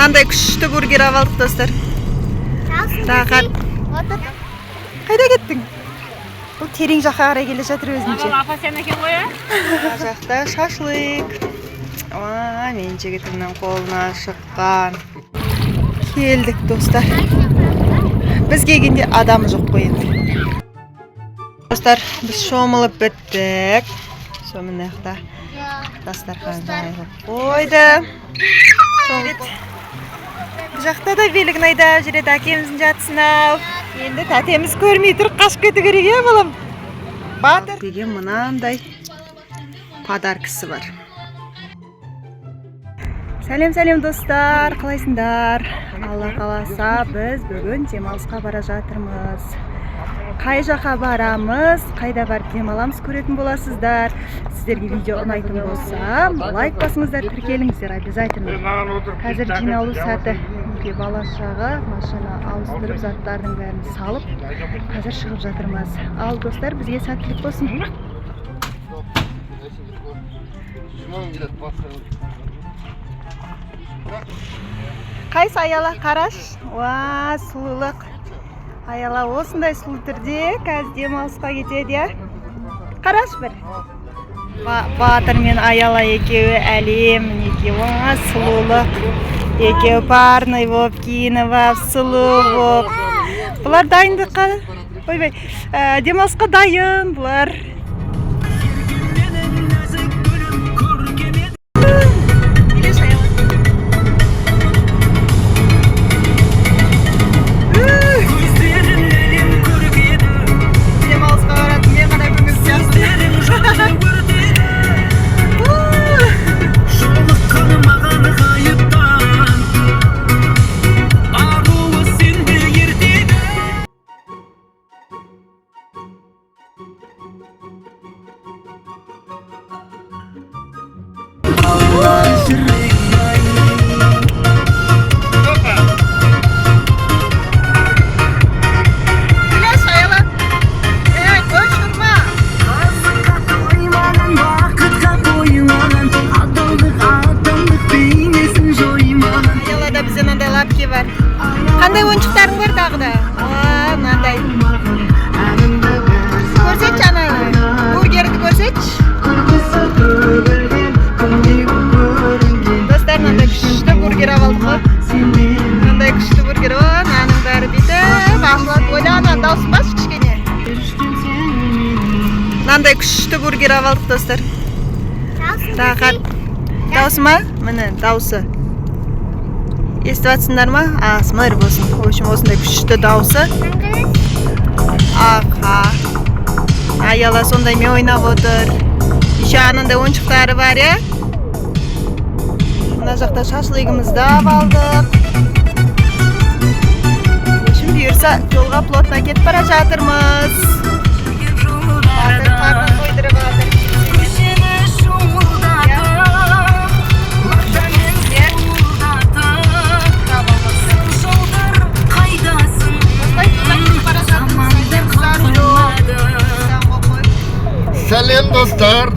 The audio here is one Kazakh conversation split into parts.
Мынандай күшті бургер алып алдық, достар. Рахат. Қайда кеттің? Бұл терең жаққа қарай келе жатыр өзінше. Апа, сен екен ғой, ә? Мына жақта шашлык. А, менің жігітімнің қолынан шыққан. Келдік, достар. Біз келгенде адам жоқ қой енді. Достар, біз шомылып біттік. Сол, мына жақта дастархан жайылып қойды. Бұл жақта да велігін айдап жүреді әкеміздің жатысын ау. Енді тәтеміз көрмей тұрып қашып кету керек, иә, балам? Батыр деген мынандай подаркасы бар. Сәлем, сәлем, достар, қалайсыңдар? Алла қаласа, біз бүгін демалысқа бара жатырмыз. Қай жаққа барамыз, қайда барып демаламыз, көретін боласыздар. Сіздерге видео ұнайтын болса, лайк басыңыздар, тіркеліңіздер обязательно. Қазір жиналу сәті. Мінекей, бала шаға машина ауыстырып, заттардың бәрін салып, қазір шығып жатырмыз. Ал, достар, бізге сәттілік болсын. Қайсы, Аяла? Қараш, уа, сұлулық! Аяла осындай сұлу түрде қазір демалысқа кетеді, иә? Қараш бір. Батыр мен Аяла екеуі әлем, мінекей, уа, сұлулық! Екеуі парный болып киініп алып, сұлу болып. Бұлар дайындыққа, ойбай, демалысқа дайын бұлар. Келеші, Аяла. Демалысқа баратын мен ғана көңіл сияқтымын. Жолыққан маған ғайыптан аруы сенді ертегі. Балалар жүрек. Келеші, Аяла. Ей, қойшы, ұрма. Қызыққа тоймаған, бақытқа қоймаған, адалдық, адамдық бейнесін жоймаған. Аялада бізде мынандай лапки бар. Қандай ойыншықтарың бар тағы да? Уа, мынандай. Әнімді бір Көрсетші ана бургерді, көрсетші. Күлкісі төгілген күндей көрінген. Достар, мынандай күшті бургер алып алдық қой. Сенен. Мынандай күшті бургер. О, нанның бәрі бүйтіп ашылады. Ойла, ана дауысын басшы кішкене. Мынандай күшті бургер алып алдық, достар. Рахат. Дауысы ма? Міне, дауысы. Естіп жатсыңдар ма? АСМР болсын. В общем, осындай күшті дауысы. Аха. Аяла сондаймен ойнап отыр. Еще анандай ойыншықтары бар, иә? Мына жақта шашлыгімізді алып алдық. В общем, бұйырса, жолға плотно кетіп бара жатырмыз. Батыр қарнын тойдырып жатыр. Көшені шуылдатып, лақшамен суылдатып, жолдар, қайдасың? Осылай жолға кетіп бара жатырмыз. Заманды қоймады. Сәлем, достар!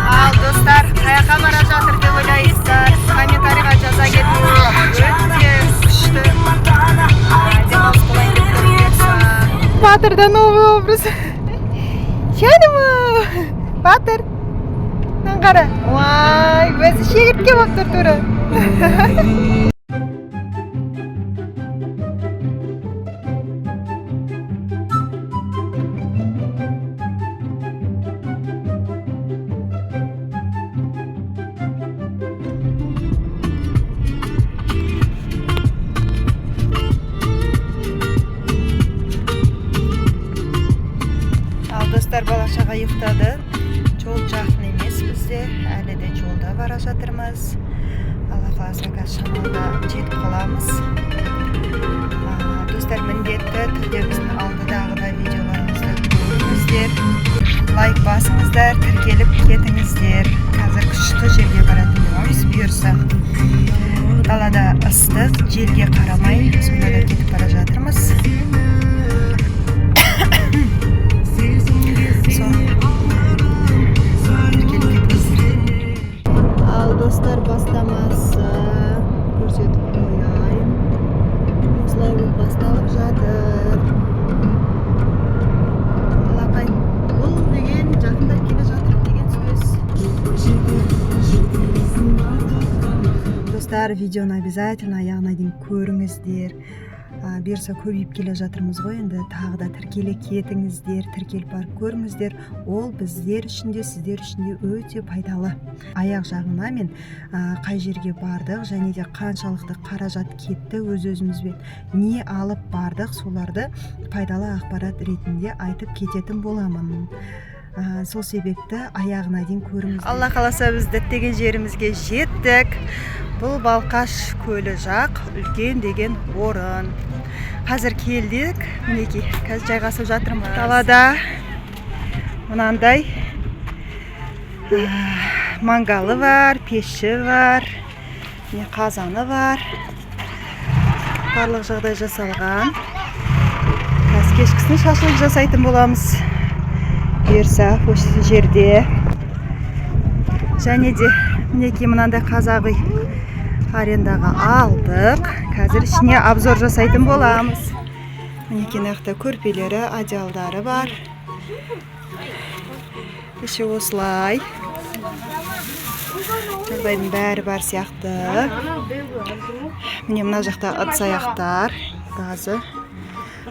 Ал, достар, қаяққа бара жатыр деп ойлайсыздар? Комментарийға жаза кетіңіздер. Өте күшті демалыс болайын деп тұр, бұйырса. Батырда новый образ. Жаным, Батыр. Мынаны қара. Уай, өзі шегіртке болып тұр тура. Ал, достар, бала шаға ұйықтады. Жол жақын емес бізде, әлі де жолда бара жатырмыз. Алла қаласа, қазір шамалда жетіп қаламыз. Достар, міндетті түрде біздің алдыдағы видеоларымызды көріңіздер, лайк басыңыздар, тіркеліп кетіңіздер. Қазір күшті жерге баратын боламыз, бұйырса. Далада ыстық, желге қарамай сонда да кетіп бара жатырмыз. Сол, тіркеліп кетіңіздер. Ал, Достар бастамасы көрсетіп қояйын. Осылай болып басталып жатыр. Алақай, бұл деген жақындап келе жатыр деген сөз. Достар, видеоны обязательно аяғына дейін көріңіздер. Бұйырса, көбейіп келе жатырмыз ғой енді, тағы да тіркеле кетіңіздер, тіркеліп барып көріңіздер. Ол біздер үшін де, сіздер үшін де өте пайдалы. Аяқ жағына мен қай жерге бардық және де қаншалықты қаражат кетті, өз өзімізбен не алып бардық, соларды пайдалы ақпарат ретінде айтып кететін боламын. Сол себепті аяғына дейін көріңіздер. Алла қаласа, біз діттеген жерімізге жеттік. Бұл Балқаш көлі жақ, үлкен деген орын. Қазір келдік, мінекей, қазір жайғасып жатырмыз. Далада мынандай мангалы бар, пеші бар, міне, қазаны бар, барлық жағдай жасалған. Қазір кешкісін шашлык жасайтын боламыз, бұйырса, осы жерде. Және де, мінекей, мынандай қазақ үй арендаға алдық. Қазір ішіне обзор жасайтын боламыз. Мінекей, мына жақта көрпелері, одеялдары бар. Іші осылай, жағдайдың бәрі бар сияқты. Міне, мына жақта ыдыс аяқтар, газы.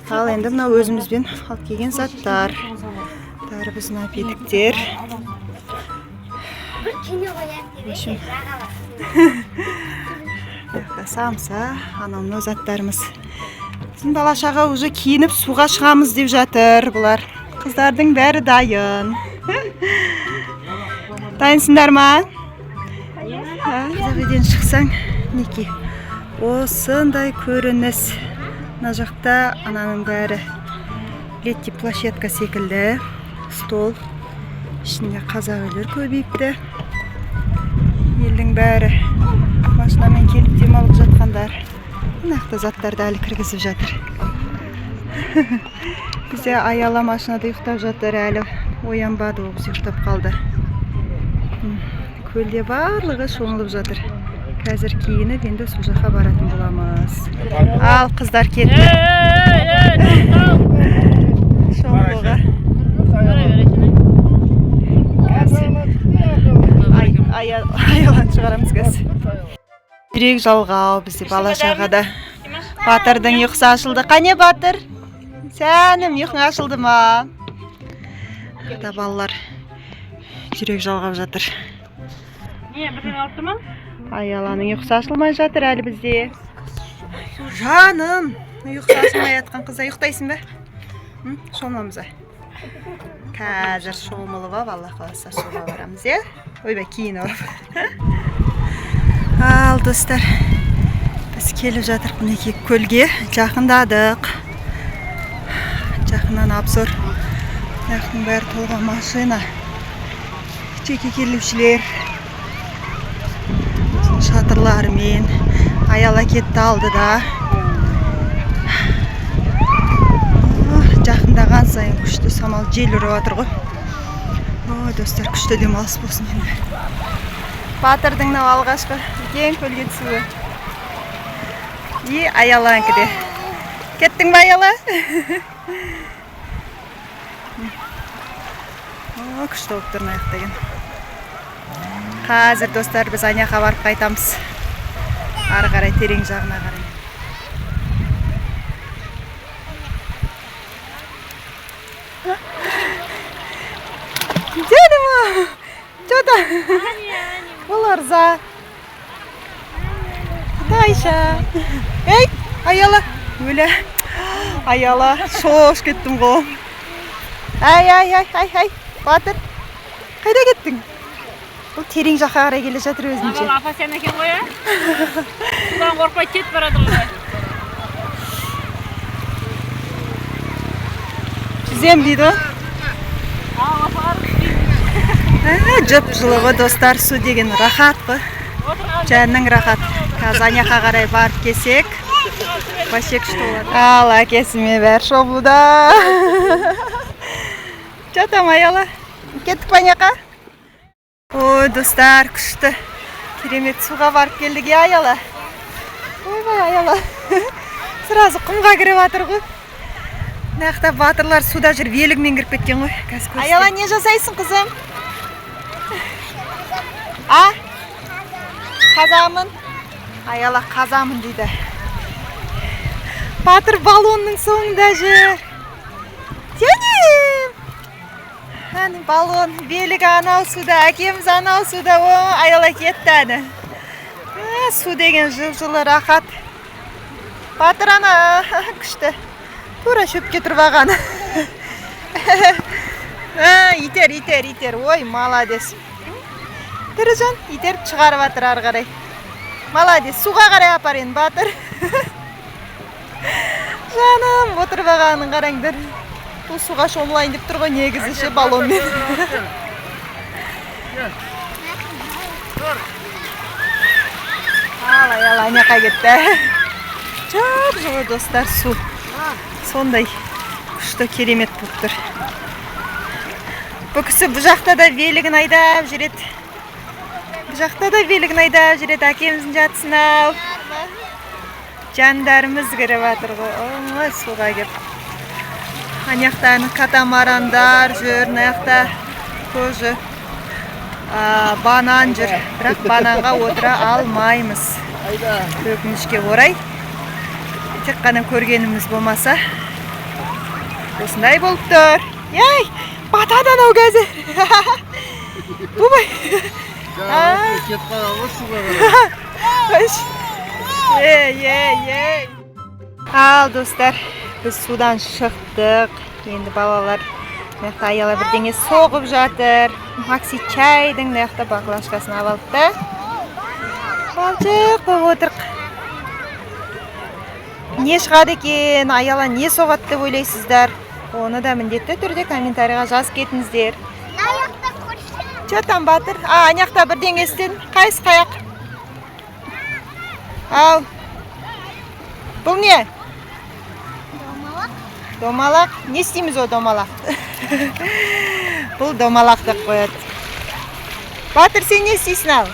Ал енді мына өзімізбен алып келген заттар, дарбыз, напитоктер. В общем, бұл жақта самса, анау мынау заттарымыз. Біздің бала шаға уже киініп, суға шығамыз деп жатыр. Бұлар, қыздардың бәрі дайын. Дайынсыңдар ма? Қазақ үйден шықсаң, мінекей, осындай көрініс. Мына жақта ананың бәрі летний площадка секілді, стол. Ішінде қазақ үйлер көбейіпті. Елдің бәрі машинамен келіп демалып жатқандар. Мына жақта заттарды әлі кіргізіп жатыр. Бізде Аяла машинада ұйықтап жатыр, әлі оянбады, ол ұйықтап қалды. Көлде барлығы шомылып жатыр. Қазір киініп, енді сол жаққа баратын боламыз. Ал қыздар кетті шомылуға. Қазір Аяланы шығарамыз қазір. Жүрек жалғау бізде бала шағада. Батырдың ұйқысы ашылды. Қане, Батыр? Сәнім, ұйқың ашылды ма? Да, балалар жүрек жалғап жатыр. Не, бірдеңе алып тұр ма? Аяланың ұйқысы ашылмай жатыр әлі бізде. Жаным, ұйқысы ашылмай жатқан қызда ұйықтайсың ба? Шомыламыз ба? Қазір шомылып алып, Алла қаласа, суға барамыз, иә? Ойбай, киініп алып. Ал, достар, біз келіп жатырмық, мінекей, көлге жақындадық. Жақыннан обзор. Мына бәрі толған машина. Жеке келушілер. Өзінің шатырларымен. Аяла кетті алдыда. О, жақындаған сайын күшті самал, жел ұрып жатыр ғой. Ой, достар, күшті демалыс болсын енді. Батырдың мынау алғашқы үлкен көлге түсуі. И Аяланікі де. Кеттің бе, Аяла? О, күшті болып тұр мына жақ деген. Қазір, достар, біз ана жаққа барып қайтамыз. Ары қарай, терең жағына қарай. Деді ма? Что там? Бұл Ырза. Айша. Ей, Аяла. Өлә. Аяла, шошып кеттім ғой. Ай, ай, ай, ай, ай. Батыр. Қайда кеттің? Бұл терең жаққа қарай келе жатыр өзінше. Анау апа сен екен ғой, ә? Судан қорықпай кетіп барады ғой. Жүзем дейді ғой. Ал апа. Жып жылы ғой, достар, су деген рахат қой. Жанның рахат. Қазір ана жаққа қарай барып келсек, вообще күшті болады. Ал әкесімен бәрі шомылуда. Жатам, Аяла. Кеттік па ана жаққа? Ой, достар, күшті. Керемет суға барып келдік, иә, Аяла? Ойбай, Аяла. Сразу құмға кіріп жатыр ғой. Мына жақта батырлар суда жүріп велігімен кіріп кеткен ғой. Қазір көрсетемін. Аяла, не жасайсың, қызым? А? Қазамын. Аяла қазамын дейді. Батыр баллонның соңында жүр. Тенем! Әне баллон, велик анау суда, әкеміз анау суда. О, Аяла кетті әні. Ә, су деген жып-жылы рахат. Батыр ана күшті. Тура шөпке тұрып алған. Ә, итер, итер, итер. Ой, молодец. Тірі жан, итеріп шығарып жатыр ары қарай. Молодец, суға қарай апар енді, Батыр. Жаным, отырып алғанын қараңдар. Бұл суға шомылайын деп тұр ғой негізі ше баллонмен. Ал, Аяла ана жаққа кетті. Жап жылы, достар, су. Сондай күшті, керемет болып тұр. Бұл кісі бұл жақта да велігін айдап жүреді. Бұл жақта да велігін айдап жүреді. Әкеміздің жатысын ау. Жандарымыз кіріп жатыр ғой. Ой, суға кеп. Ана жақта катамарандар жүр, мына жақта тоже банан жүр. Бірақ бананға отыра алмаймыз. Өкінішке орай. Тек қана көргеніміз болмаса. Осындай болып тұр. Ей, батады анау қазір. Бубай. Кетіп қалған ғой суға қарай. Ей, ей, ей. Ал, достар, біз судан шықтық. Енді балалар мына жақта, Аяла бірдеңе соғып жатыр. Макси чайдың мына жақта баклажкасын алып алды да. Балшық болып отырық. Не шығады екен, Аяла не соғады деп ойлайсыздар? Оны да міндетті түрде комментарийға жазып кетіңіздер. Че там, Батыр? А, ана жақта бірдеңе істедің. Қайсы қаяқ? Ал. Бұл не? Домалақ. Домалақ. Не істейміз о домалақ? Бұл домалақ деп қояды. Батыр, сен не істейсің ал?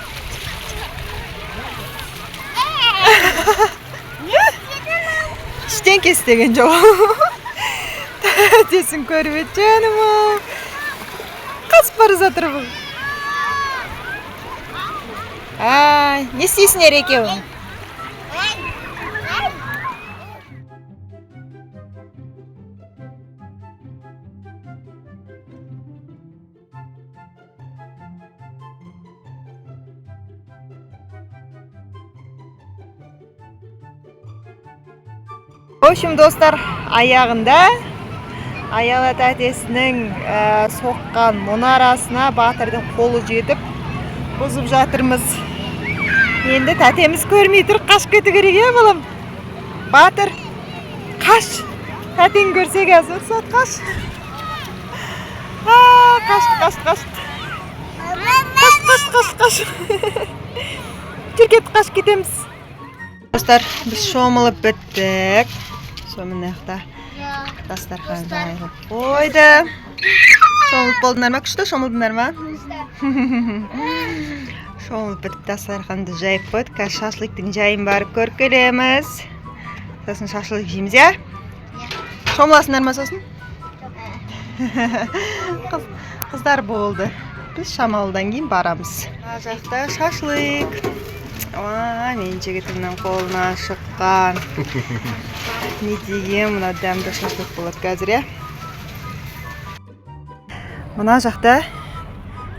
Ештеңке істеген жоқ. Тәтесін көріп еді, жаным ау. Қасып бара жатыр бұл. Ай, не істейсіңдер екеуің? В общем, достар, аяғында Аяла тәтесінің соққан мұнарасына Батырдың қолы жетіп, бұзып жатырмыз. Енді тәтеміз көрмей тұр, қашып кету керек, иә, балам? Батыр, қаш! Тәтең көрсе қазір ұрсады, қаш! А, қашты, қашты, қашты. Қаш, қаш, қаш, қаш. Жүр, кет, қашып кетеміз. Достар, біз шомылып біттік. Сонымен мына жақта дастархан жайылып қойды. Шомылып болдыңдар ма? Күшті шомылдыңдар ма? Шомылып бітіп дастарханды жайып қойдық. Қазір шашлыктың жайын барып көріп келеміз. Сосын шашлык жейміз, иә? Шомыласыңдар ма сосын? Қыздар болды. Біз шамалыдан кейін барамыз. Мына жақта шашлык. Aa, менің жігітімнің қолынан шыққан. Не деген мына дәмді шашлык болады қазір, иә? Мына жақта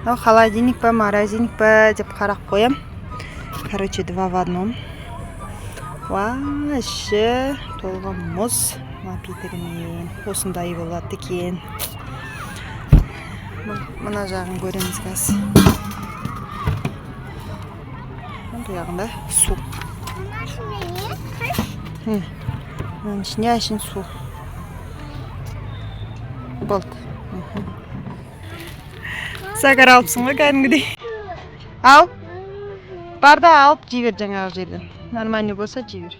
мынау холодильник па, морозильник па деп қарап қоям. Короче, два в одном. Уа, іші толған мұз напитогімен. Осындай болады екен. Мына жағын көреміз қазір. Бұл жағында су. Мынаның ішінде әшейін су. Болды. Сагар алыпсың ғой кәдімгідей. Ал. Бар да алып жей бер жаңағы жерден. Нормальный болса жей бер.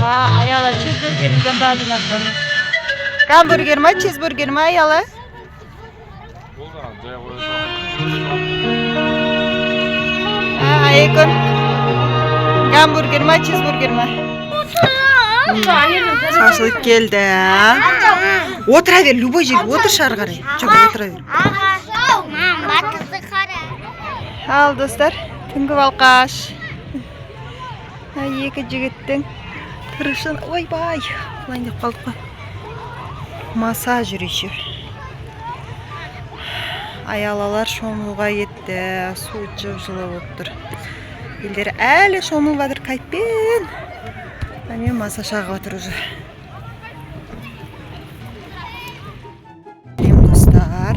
Аяла чизбургерден бәрін. Гамбургер ма, чизбургер ма, Аяла? Айкон. Гамбургер ма, чизбургер ма? Шашлык келді. Отыра бер, любой жерге отыршы ары қарай. Жоқ, отыра бер. Мам, батырды қара. Ал, достар, түнгі Балқаш. Мына екі жігіттің тырышын, ойбай, құлайын деп қалдық қой. Массаж жүр еще. Аялалар шомылуға кетті. Су жып жылы болып тұр. Елдер әлі шомылып жатыр кайппен. А мен массаж жағып жатыр уже. Сәлем, достар.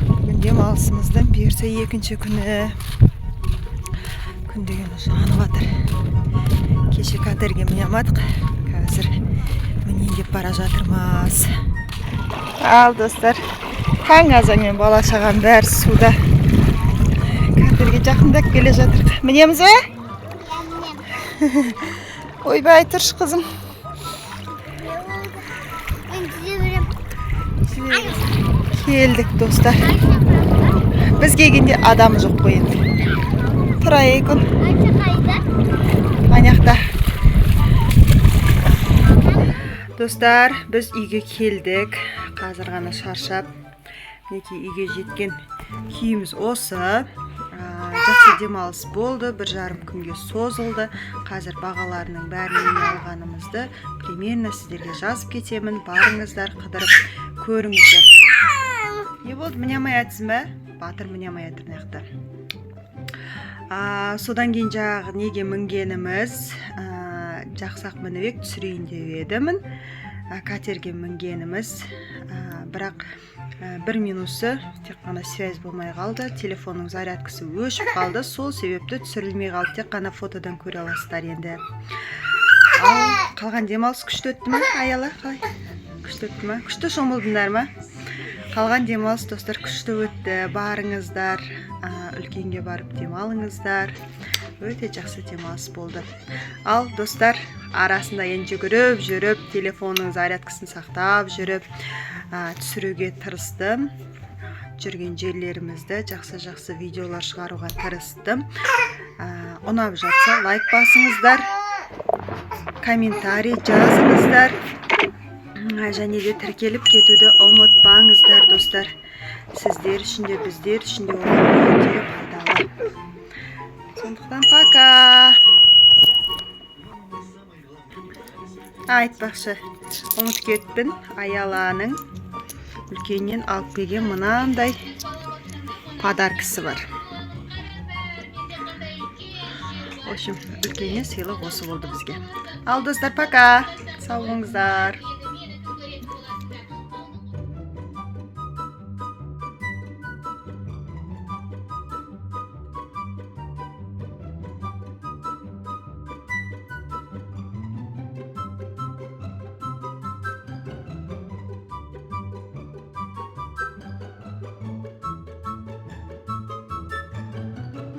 Бүгін демалысымыздың, бұйырса, екінші күні. Күн деген жанып жатыр. Кеше катерге міне алмадық. Қазір мінейін деп бара жатырмыз. Ал, достар, таң азанмен бала шағам бәрі суда. Катерге жақындап келе жатырық. Мінеміз бе? Ойбай, тұршы, қызым. Мен жүзе беремін. Келдік, достар. Біз келгенде адам жоқ қой енді. Тұр, Айкүн. Айша қайда? Ана. Достар, біз үйге келдік. Қазір ғана шаршап, мінекей, үйге жеткен күйіміз осы. Жақсы демалыс болды, 1,5 күнге созылды. Қазір бағаларының бәрін, не алғанымызды примерно сіздерге жазып кетемін. Барыңыздар, қыдырып көріңіздер. Не болды, міне алмай жатсың ба? Батыр міне алмай жатыр мына жақта. Содан кейін жаңағы неге мінгеніміз, жақсы-ақ мініп ек, түсірейін деп едімін. Катерге мінгеніміз, бірақ бір минусы, тек қана связь болмай қалды, телефонның зарядкасы өшіп қалды, сол себепті түсірілмей қалды, тек қана фотодан көре аласыздар енді. Ал қалған демалыс күшті өтті ме, Аяла? Қалай, күшті өтті ма? Күшті шомылдыңдар ма? Қалған демалыс, достар, күшті өтті. Барыңыздар, үлкенге барып демалыңыздар, өте жақсы демалыс болды. Ал, достар, арасында енді жүгіріп жүріп, телефонның зарядкасын сақтап жүріп, түсіруге тырыстым. Жүрген жерлерімізді жақсы жақсы видеолар шығаруға тырыстым. Ұнап жатса, лайк басыңыздар, комментарий жазыңыздар және де тіркеліп кетуді ұмытпаңыздар, достар. Сіздер үшін де, біздер үшін де ол өте пайдалы. Сондықтан пока. Айтпақшы, ұмытып кетіппін, Аяланың үлкеннен алып келген мынандай подаркасы бар. В общем, үлкеннен сыйлық осы болды бізге. Ал, достар, пока, сау болыңыздар.